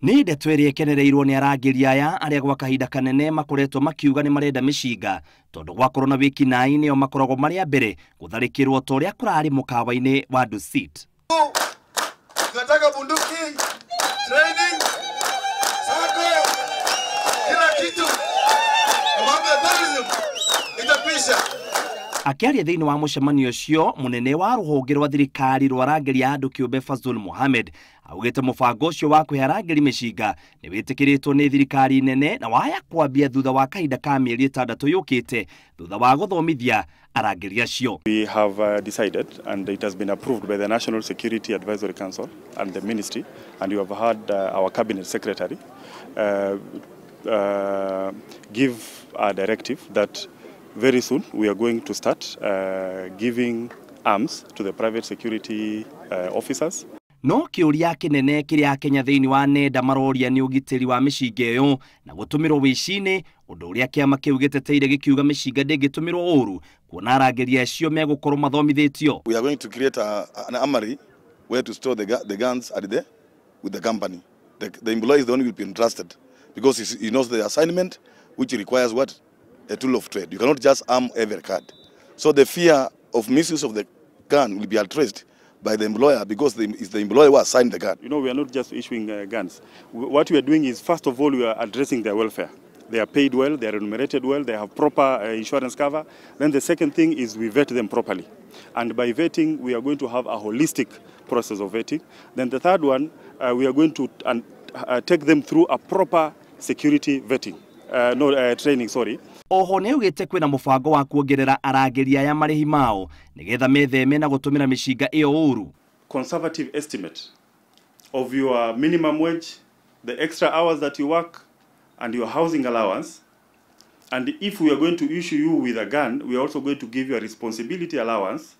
Nĩ ndeto ĩrĩa ĩkenereirwo nĩ arangĩri aya arĩa gwa kahinda kanene makoretwo makiuga nĩ marenda mĩcinga tondũ gwakorwo na wĩkinaĩ nĩo makoragwo marĩ a mbere gũtharĩkĩrwo ta ũrĩa kũrarĩ mũkawa-inĩ wa Dusit. Tunataka bunduki, training, sako, kila kitu. Mambo ya terrorism itakwisha. Akĩaria thĩinĩ wa mũcemanio ũcio, mũnene wa rũhonge rwa thirikari rwa arangĩri a andũ kĩũmbe Fazul Mohamed augĩte mũbango ũcio wa kũhe arangĩri mĩcinga nĩ wĩtĩkĩrĩtwo nĩ thirikari nene na waya kwambia thutha wa kahinda ka mĩeri 6 yũkĩte thutha wa gũthomithia arangĩri acio. We have decided, and it has been approved by the National Security Advisory Council and the Ministry, and you have had our Cabinet Secretary give a directive that very soon we are going to start giving arms to the private security officers. No kĩũria kĩnene kĩrĩa Kenya thĩinĩ wa nenda maroria nĩ ũgitĩri wa mĩcinga ĩyo na gũtũmĩrwo wĩici-inĩ, ũndũ ũrĩa kĩama kĩu gĩteteire gĩkiuga mĩcinga ndĩngĩtũmĩrwo ũru kuona arangĩri acio megũkorwo mathomithĩtio. We are going to create an armory where to store the guns at the with the company. The employee is the one who will be entrusted because he knows the assignment, which requires what? A tool of trade. You cannot just arm every card. So the fear of misuse of the gun will be addressed by the employer because it's the employer who assigned the gun. You know, we are not just issuing guns. What we are doing is, first of all, we are addressing their welfare. They are paid well, they are remunerated well, they have proper insurance cover. Then the second thing is we vet them properly. And by vetting, we are going to have a holistic process of vetting. Then the third one, we are going to take them through a proper security vetting. Training, sorry. Oho nĩ augĩte kwĩna mũbango wa kuongerera arangĩri aya marĩhi mao nĩgetha metheme na gũtũmĩra mĩcinga ĩyo ũru. Conservative estimate of your minimum wage, the extra hours that you work, and your housing allowance. And if we are going to issue you with a gun, we are also going to give you a responsibility allowance.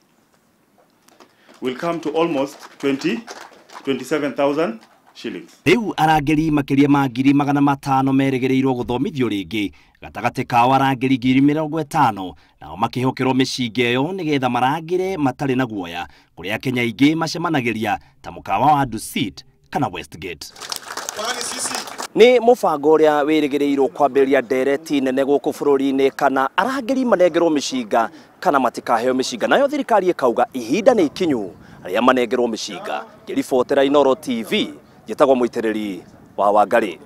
Will come to almost 27,000 shillings. Rĩu arangĩri makĩria ma 500,000 merĩgĩrĩirwo gũthomithio rĩngĩ gatagatĩ kao arangĩri 50,000 nao makĩhokerwo mĩcinga ĩyo nĩgetha marangĩre matarĩ na guoya kũrĩa Kenya aingĩ macemanagĩria ta mũkawa wa Dusit kana Westgate. Nĩ mũbango ũrĩa wĩrĩgĩrĩirwo kwambĩrĩria ndereti nene gũkũ bũrũri-inĩ kana arangĩri manengerwo mĩcinga kana matikaheo mĩcinga, nayo thirikari ĩkauga ihinda nĩ ikinyu arĩa manengerwo mĩcinga. Ngĩribotera Inooro TV, njĩtagwo Mũitĩrĩri wa Wangarĩ.